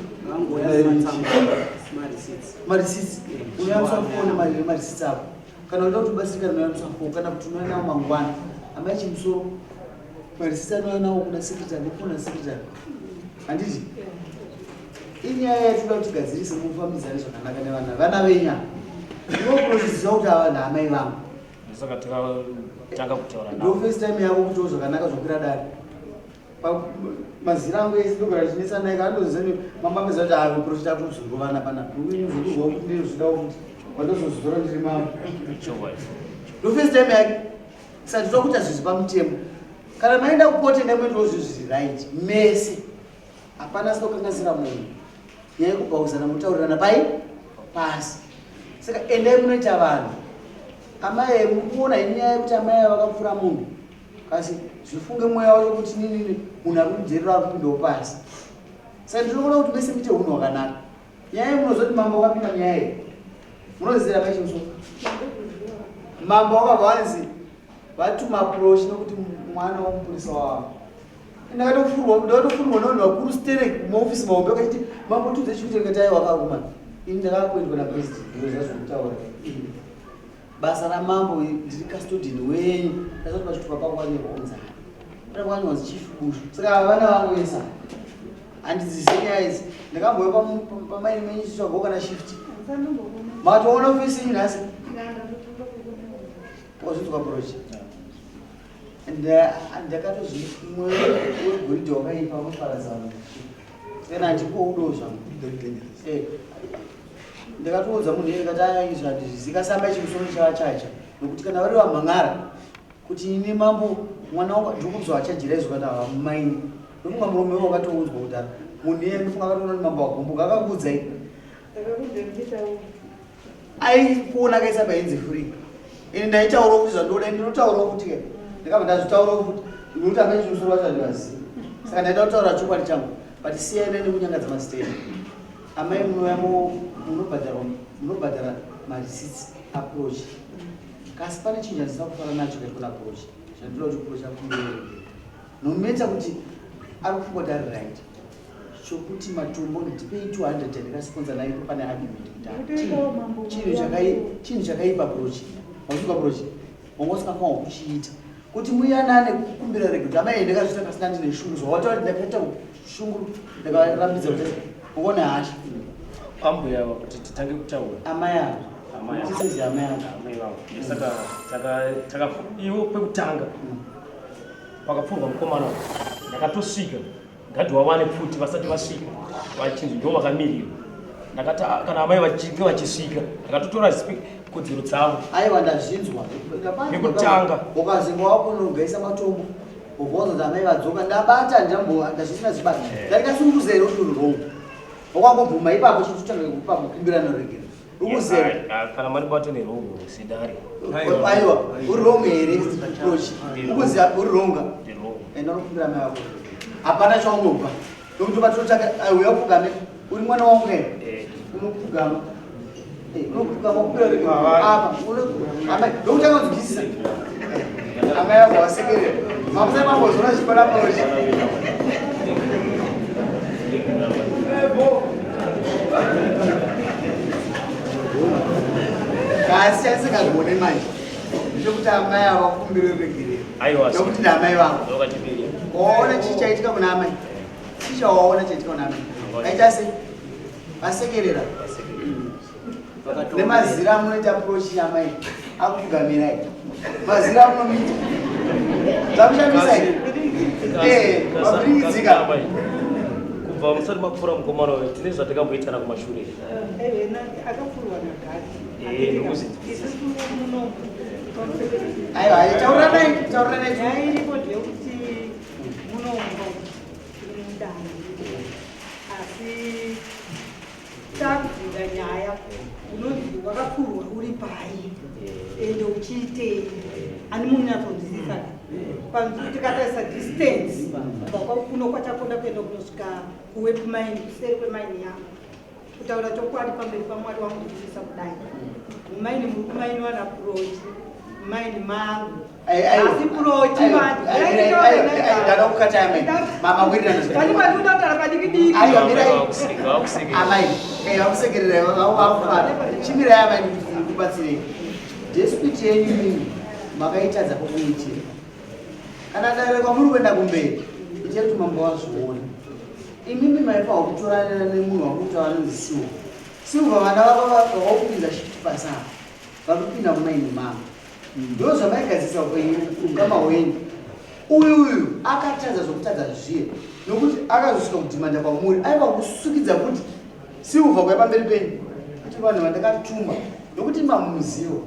Marisitsi. Unoyamisa foni mari marisitsi ako. Kana unoda kuti ubatsirikane unoyamisa foni kana kuti unouya nawo mangwana. Amai Chimusoro marisitsi anouya nawo kuna secretary nokufona secretary. Handiti? Inyaya yatinoda kuti tigadzirise mufambidzane zvakanaka nevana. Vana venyu ava. Iwe unozviziva kuti ava ndaamai vangu. Saka takatanga kutaura Ndo navo. first time yako kuitawo zvakanaka zvokwira dare. Mazira angu ese ndogara ndichinetsa naye kana ndoziva ni mama ameza kuti ave profita akuzorovana panapa. Ndozozwa kuti ndozvidawo kuti wandozozora ndiri mama. Chokwadi. Ndo first time yake. Saka tinoda kuita zvinhu pamutemo. Kana maenda kukote ndamuitawo zvinhu zviri right mese. Hapana asina kukanganisira munhu. Nyaya yekubhauzana mutaurirana pai pasi. Saka endai munoita vanhu. Amai mukuona inyaya yekuti amai ava vakapfura munhu. Kasi zvifunge mweya wacho kuti nini munhu ari kudherera ari kupindawo pasi. Saka ndinoona kuti mese muite hunhu hwakanaka. Nyaya iyi munozoti mambo wakapinda munyaya iyi. Munoziva mai Chimusoro? Mambo wakabva wanzi vatuma approach nokuti mwana womupurisa wavo. Ndakatofurwa ndakatofurwa nevanhu vakuru sterek muofisi mahombe vakachiti mambo tiudze chikuti ndikati aiwa akauma. Ini ndakakuendwa napresident ndinoziva zvokutaura. Basa ramambo ndiri custodian wenyu. Ndakati pachitupa pangu panyorwa kunzi ani. Pana pakanyorwa kunzi Chief Bushu. Saka ava vana vangu vese ava. Handidzizive nyaya idzi. Ndakambouya pamaini menyu chitsvago kana shift. Matoona ofisi yenyu nhasi? Wazvinzwa approach. Ndakatozvi mweya wegoridhe wakaipa unoparadza vanhu. Kana handikuudawo zvangu. Ndakatoudza munhu iye ndikati aya izvi handizvizivi kasi amai chimusoro chavachacha nokuti kana vari vamhan'ara kuti ini mambo mwana wangu ndiri kunzwa achajira izvo kana havamumaini ndofunga murume uyo wakatoudzwa kudhara munhu iye ndofunga akatoona kuti mambo agumbuka akakuudzai aikuona akaisa painzi free ini ndaitaurawo kuti zvandoda ndinotaurawo kuti ke ndikabva ndazvitaurawo futi nokuti amai chimusoro vacho handivazivi saka ndaida kutaura chokwadi changu but siyanai nekunyangadza mazita amai munouya munobhadharwa munobhadhara marisits approach kasi pane chinhu chandisina kufara nacho kaikona approach chandinoda kuti approach akumbirerege no matter kuti ari kufunga kuti ari right chokuti matombo ndipei 200 yandikasiponza nayo pane argument kuti chinhu chakaipa approach wasuka approach wanga usingafanwa kuchiita kuti muyanane kukumbira rege kuti amai ndakazviita pasina ndine shungu zvawataura ndakaita shungu ndakarambidza kuti uone hasha Ambuya ava kuti titange kutaura. Amai ava. Amai ava. Tisezi amai ava. Amai vavo. Saka taka taka iwo pekutanga. Pakapfurwa mukomana uyu, ndakatosvika gadhi wawane pfuti vasati vasvika vachinzi ndo vakamirira. Ndakati "Ah, kana amai vachinge vachisvika ndakatotora kodzero dzavo. Aiwa ndazvinzwa. Yekutanga. Ukazinga wako unogaisa matombo. Ubva wazonzi amai vadzoka ndabata ndambo ndazvisina zvibata. Ndandikasunguza here kuti uri wrong. Wakangobvuma ipapo chitotanga kupa mukumbirano regera. Ukuziva. Kana mandibata nerongo sedare. Aiwa, uri wrong here? Approach. Ukuziva uri wrong. Enda unokumbira amai vako. Hapana chaunobva. Nokuti patinotsvaka uya upfugame. Uri mwana wangu here? Unopfugama. Unokukama apa amai ndokutanga kunzwisisa amai vabva vasekerera mamusai mambozona zvichipana prochi. Kasi asingagone manje ndechekuti amai ava vakumbire ruregerero nekuti ndaamai vangu. Waona chii chaitika kuna amai? Chii chawaona chaitika kuna amai? Vaita sei? Vasekerera nemazira amunoita prochi amai akupfugamirai mazira amunomita zvamushamisai mavhiringidzika kubva musati mapfuura mukomana uyo tine zvatakamboitana kumashure. Akapfurwa nagati. Aiwa, tauranai, tauranai. Nyaya iripo ndeyekuti munomu tiri mudare, asi takubvunza nyaya unonzi wakapfurwa uri pai ende uchiitei, ani munyatsonzwisisa panzi tikatarisa distance kubva kuno kwachakonda kuenda kunosvika kuwep mine, kuseri kwemaini yangu. Kutaura chokwadi pamberi paMwari wangu ndikuisa kudai, mumaini muri kumainiwa naPurochi mumaini mangu, asi Purochi Ndakakukata amai, mamawirirana. Pani pandinotaura padiki diki. Aiwa, mirai amai, vakusekerera vakufara. Chimirai amai, ndikubatsirei. Dispute yenyu mimi makaitadza pokuitira. Kana dare kwamuri kuenda kumberi, itai kuti mambo vazvione. Imimi maifanwa kutorana nemunhu wakutaura anonzi Silva. Silva vana vavo vakupinza shift pasi apa, varikupinda mumaini mangu. Ndo zvamaigadzisa upenyu ukama hwenyu. Uyu akatadza zvokutadza zviye nokuti akazosvika kudhimanda kwamuri aiva kusukidza kuti Silva kuya pamberi penyu kuti vanhu vandakatuma nokuti mamuzivo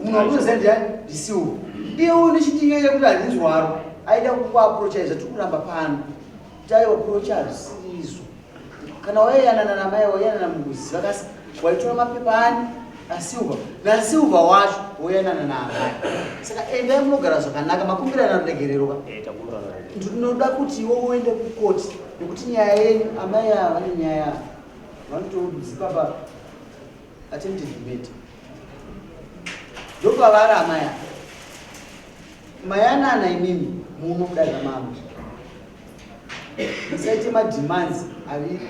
munhu wamunoziva ndiani, ndiSilva. Iye uyu nechidinga chekuti handinzwaro aida kukuaprochai zvatiri kuramba pano kuti aiwa kurocha hazvisiri izvo. Kana waiyanana namai waiyanana mukuziva kasi waitora mapepa ani aSilva naSilva wacho woyanana naamai. Saka endai munogara zvakanaka, makumbirana ruregerero ka. Ndinoda kuti iwe uende kukoti nekuti nyaya yenyu amai ava vane nyaya vanotozipa pa attempted murder ndopavari amai ava mayanana. Imimi muno kudai mambo musaite mademands ari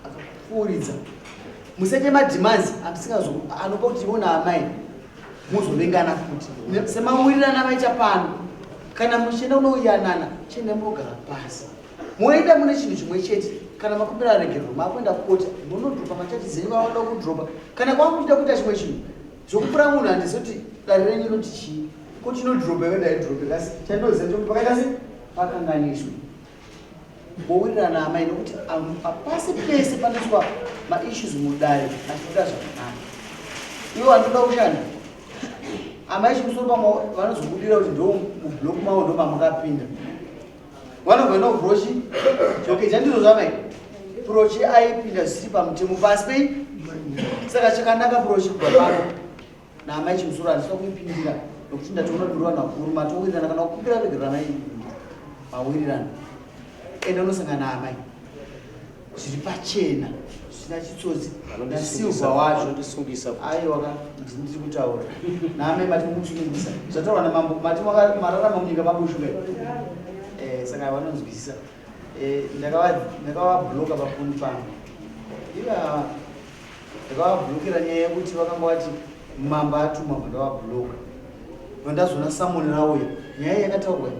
akapfuuridza, musaite mademands amusingazo anopa kuti ivo naamai muzovengana futi semawirirana vaita pano. Kana muchienda kunoyanana, chiendai munogara pasi, moenda mune chinhu chimwe chete. Kana makumbira regerero, makuenda kukota, munodropa macharges dzenyu vanoda kudropa. Kana kwamuchida kuita chimwe chinhu zvokupura munhu, handisi kuti dare renyu inoti chii, koti inodropa iwe ndaidrope, kasi chandoziva chokuti pakaita se pakanganiswe mowirirana amai nokuti hapasi pese panoiswa maissues mudare achibuda zvakanaka. Iwo anoda kushanda amai chimusoro pamwe vanozobudira kuti ndo mublock mavo ndo mamakapinda vanobva noprochi. Okay, chandizvo zvamai Prochi aipinda zvisiri pamutemo pasi pei. Saka chakanaka Prochi kubva pano naamai chimusoro handisina kuipindira nokuti ndatoona kuti muri vanhu vakuru, matowirirana. Kana kukumbira regerera mai mawirirana, enda unosangana naamai zviri pachena zvisina chitsotsi naSilva wacho. Vanondisungisa. Aiwa ka, ndiri kutaura naamai mati mukusungisa zvataurwa namambo mati mararama munyika mabushu kai. Saka vanonzwisisa. Ndakavabloka pafoni pangu iva ndakavablokera nyaya yekuti vakanga vati mambo atuma, bva ndavabloka, bva ndazoona summon rauya. Nyaya yakataurwa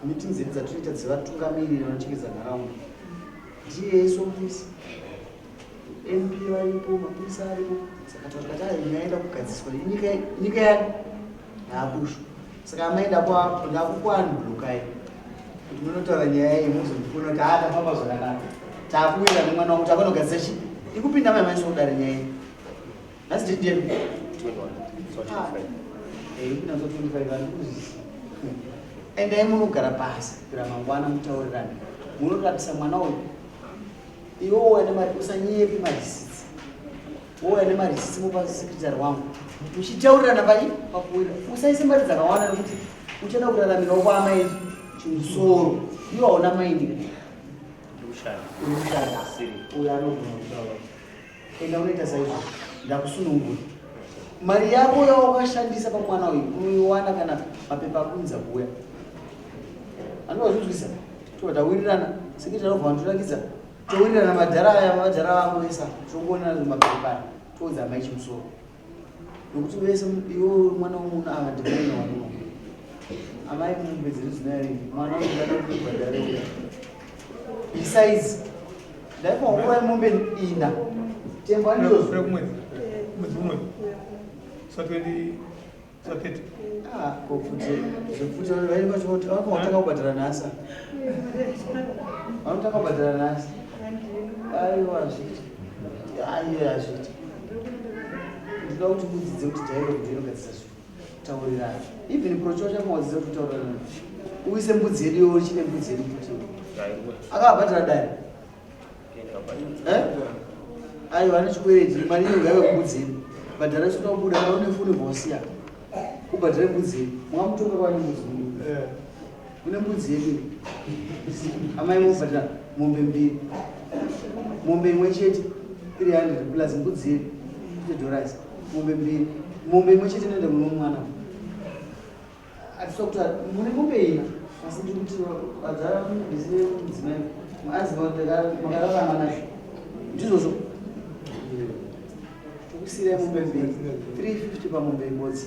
meeting dzedu dzatinoita dzevatungamiriri vanochengedza nharaunda, ndiye somupurisa, MP varipo, mapurisa aripo. Saka taura tikati ai nyaya ida kugadziswa nyika yani yaabushu. Saka amai ndakukuunblockai kuti munotaura nyaya iyi muzondifona kuti haa tafamba zvakanaka, takuwira nemwana wangu takanogadzisa chi ikupinda mai maiso kudare nyaya iyi nhasi date ndiyani? Ikupinda musi wa 25 handikuzvisi. Endai munogara pasi kuira mangwana mutaurirane munorapisa mwana uyu. Iwe wouya nemari, usanyepe marisitsi, wouya nemarisitsi mupa secretary wangu muchitaurirana pai pakuwira. Usaise mari dzakawanda nekuti uchada kuraramirawo kwaamai chimusoro. Iwe hauna maini, uri kushanda. Uyo anogona kutaura, enda unoita saizvo. Ndakusunungura. Mari yako yawakashandisa pamwana uyu unoiwana kana mapepa akunza kuuya. Andovazvinzwisa. Tobva tawirirana. Sekretary obva wandiratidza. Towirirana madhara aya madhara vangu vese ava. Tokuonana mapepa aya. Toudza amai chimusoro. Nokuti vese iwe mwana wemunhu ava ndimwana wamuno. Amai mombe dziri dzinarini. Mwana uyu ndada kuti ubhadhare uya. Besides, ndaifanira kuuraya mombe ina. Tembo andizvozvo. Kumwedzi. Mwedzi unoyu. Sa 20 sa 30. Ah, ko futi zvekuti vainge vachiti vanotanga kubhadhara nhasi. Vanotanga kubhadhara nhasi. Aiwa hazviiti. Aiwa hazviiti. Ndinoda kuti mudzidze kuti dialogue ndiyo inogadzisa zvinhu. Taurirana. Even procho chako wadzidza kuti taurirana. Uise mbudzi yedu iwe uchine mbudzi yedu futi. Akabhadhara dare. Eh? Aiwa ane chikwereti mari iyo ngaive mbudzi yedu. Bhadhara isina kubuda kana une foni vosiya. Ubhadhare mbudzi yedu. Mwamutonga kwani mbudzi yedu. Une mbudzi yedu. Amai mobhadhara mombe mbiri. Mombe imwe chete 300 plus mbudzi yedu 50 dollars. Mombe mbiri. Mombe imwe chete inoenda kuno mwana. Hatisi kuti mune mombe ina asi ndiri kuti vadzara ndisine mudzimai aziva kuti makararama nazvo. Ndizvozvo. Tokusiirai mombe mbiri 350 pamombe imodzi.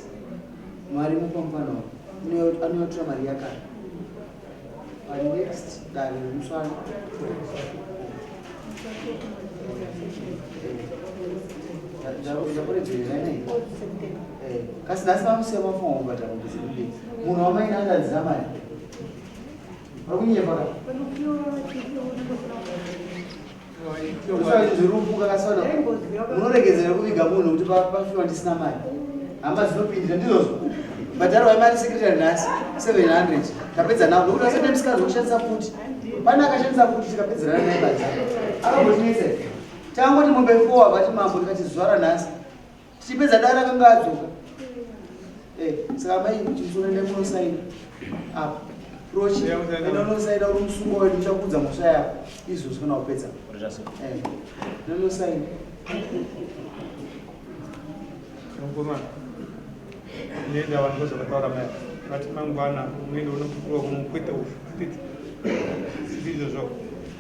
Mari mupa mufana wako. Anoyotora mari yakare. Panext dare remuswano. Ndakuregerera nei? Kasi nhasi vamusiya mafunga kubhadhara mombe dzembiri. Munhu wamaina akadzira mari. Vari kunyepa ka? Zvirupuka kasana. Munoregedzera kuviga munhu kuti pafiwa ndisina mari. Hama dzinopindira ndizvozvo. Bhadharwa mari secretary nhasi 700. Tapedza nawo nokuti asati musikana kushandisa futi. Pane akashandisa futi tikapedzerana naye bhadhara. Akambotinetsa. Tangoti mombe 4 vati mambo tikati zuva ranhasi. Tichipedza dare akanga adzoka. Eh, saka mai chimusonoenda kunosaina. Apa. Rochi, enda unosaina uri musungwa wedu uchakuudza mhosva yako. Izvozvo kana wapedza. Eh. Unosaina. Mukomana. Nenda vanhu vozvakataura mai. Vati mangwana unoenda unopuwa kumukweta ufu. Handiti. Ndizvozvo.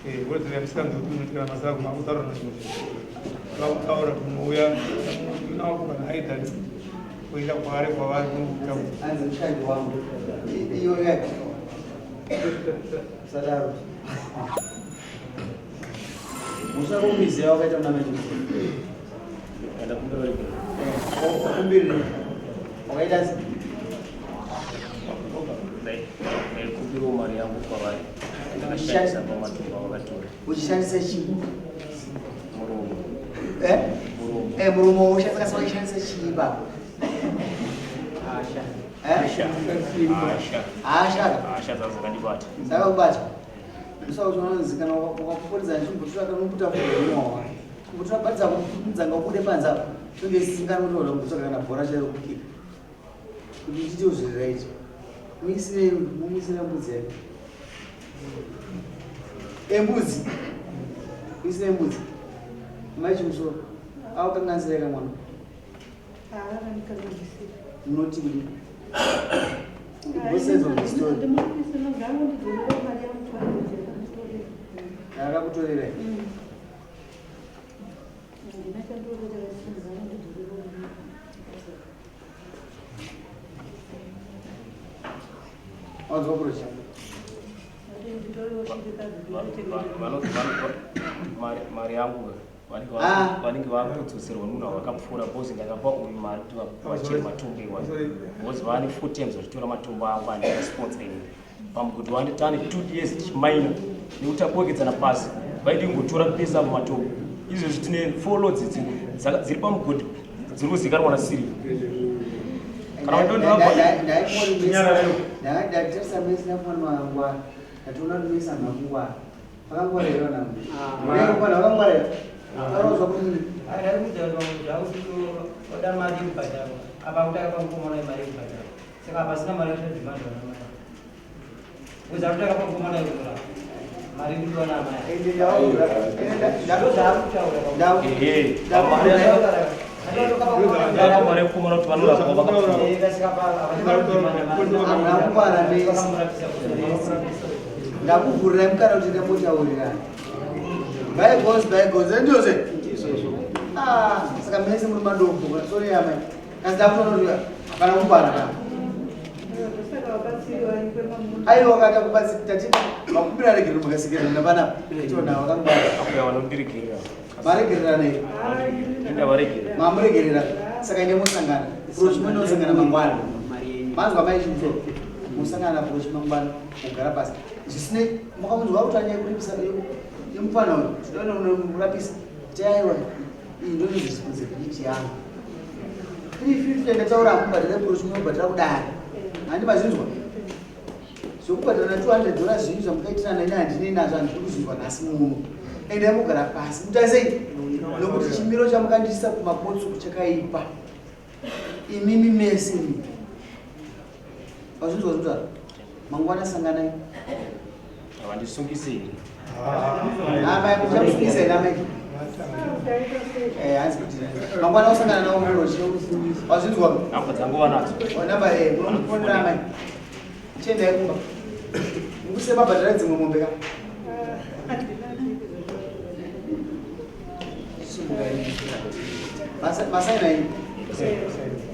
Eh, wodzera musikanzi kuti munotikana masara kumakutaura nazvo. Vakutaura kuti munouya nawo kana aida kuenda kwaari kwavari kunokuta. Anzi mushandi wangu. Iyo yake. Sadaro. Mhosva yako kumiziya wakaita muna mai Chimusoro. Ndakumbira uri. Wakumbirira. Wakaita sei? Ndaikumbirawo mari yangu kwavari. Ndakashandisa pamatumba vakatora. Uchishandisa chii? Muromo. Eh? Muromo. Eh, muromo ushandisa kasi wakashandisa chii baba? Hasha. Eh? Hasha. Hasha. Hasha dzangu dzakandibata. Dzakakubata. Musa kuti unozikanwa wakapoporedza chimbotora kana unoputa futi kumbotora badza mudzanga ubude panze apa. Tonge singana kuti wada kumbotsvaga kana bhora chairo kukika. Kuti ndiite zviri right. Muisire muisire mbudzi yake. Embudzi. Muisire mbudzi. Mai chimusoro. Au kanganisira ka mwana. Munoti kudii? Both sides of the story. Akakutorera. Wanzwa kurocha. Mari yangu vanenge vakudzoserwa munhu vakapfuura bhozi ndakapa uyu mari kuti vachere matombo iwayo bhozi vane four times vachitora matombo angu andikasponsor ini pamugodhi wande tane 2 years tichimaina nekuti takuwekedzana pasi vaidi kungotora pesa mumatombo izvezvi tine four loads dziri pamugodhi dziri kuzivikanwa nasiri kana Ndatarisa mesi nafana wakangwara. Ndatoona kuti mesi hamuna kungwara. Vakangwara here vana vangu? Vakangwara, vakangwara here? Varozwa kuti oda mari yekubhadharwa apa kuti akapa mukomana mari yekubhadharwa saka pasina mari yekudhimandwa namai uza kuti akapa mukomana yekura mari yekudiwa namai ndozvaakutaura. Ndakapa mari yekukomana kuti vanorapwa vakapfura. Hamuna mese. Ndakuvhurirai mukana kuti ndambotaurirana. Bygones, bygones, ndizvo. Ah, saka mese muri madombo, sorry amai. Kasi ndakutoona kuti hapana kukwana ka. Saka vabatsiri vaikwe mamunhu. Aiwa, kaita kubatsira tati makumbira regerero mukasekerana panapa. Tiona wakangwara. Akuya vanondiregerera. Maregererana here? Ndavaregerera. Mamuregerera. Saka ine musangana. Purochi munosangana mangwana. Manzwa mai chimusoro. Musangana purochi mangwana kugara pasi. Zvisinei makamunzwa kuti anyaya kuripisa yemufana uyu. Tinoona unomurapisa. Taiwa iyi ndio responsibility yangu. 350 ndataura hamubhadhare purochi munobhadhara kudare. Handi mazvinzwa? Zvokubhadhara $200 zvinhu zvamukaitirana ini handinei nazvo, handiri kuzvinzwa nhasi muno. Endai mugara pasi mutasei, nokuti chimiro chamukandiisa kumapotso chakaipa. Imimi mese imi vazvinzwa zvinotaura mangwana, sanganai. Havandisungisi here? Amai, muchamusungisa here amai? Hanzi kuti mangwana usangana navo murochi, wazvinzwa? Namba dzangu vanadzo. Namba munomufonera amai. Chiendai kumba mukuse mabhadhara dzimwe mombe ka. Sumukai. Masaina ini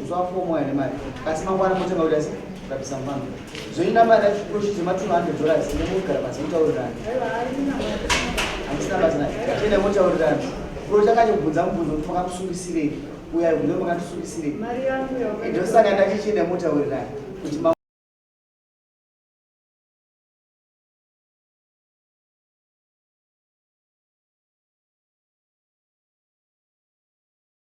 usafomo ane mari, asi mangwana motenga kuti asi kurapisa mufana zvoina mari achiprochi zvema $200. Nemugara pasi mutaurirana, handisina basa naye. Chiendai motaurirana. Prochi akachibvunza mubvunzo kuti makamusungisirei, uyo ari bvunza kuti makamusungisirei. Mari yangu. Ndosaka ndachichienda motaurirana kuti